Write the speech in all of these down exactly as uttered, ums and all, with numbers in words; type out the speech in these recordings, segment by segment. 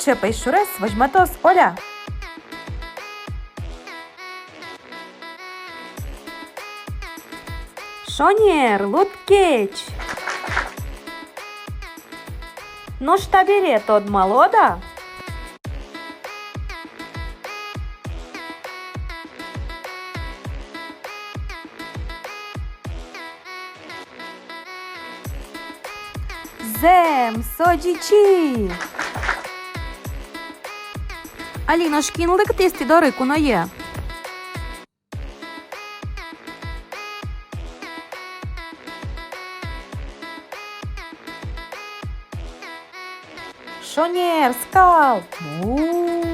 Пӧйшурез возьматоз Оля. Шонер, луд кеч. Нош табере тодмалод-а? Зэм, со ӟичы. Али нош кин лыктӥз тӥ доры куное? Шонер, скал. У-у-у.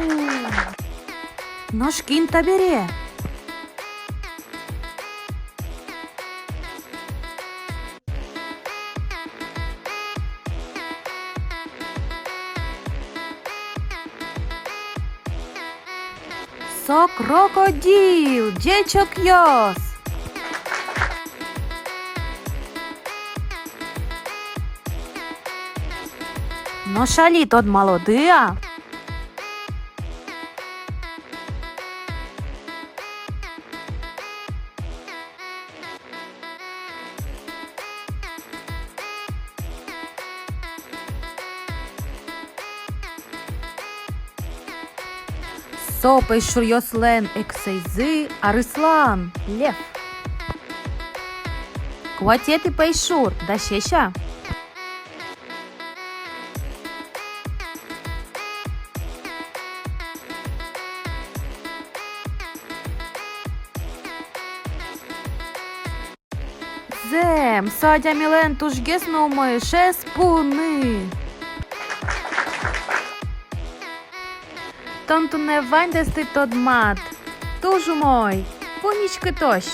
Нош кин табере? Со крокодил, ӟечокъёс. Нош али тодмалоды-а? Со пӧйшуръёслэн эксэйзы арыслан, лев. Куатетӥ пӧйшур, дасесь-а? Зэм, со адямилэн тужгес но умоешез пуны. Тон туннэ ваньдэс тӥ тодмад. Туж умой. Пумиськытозь.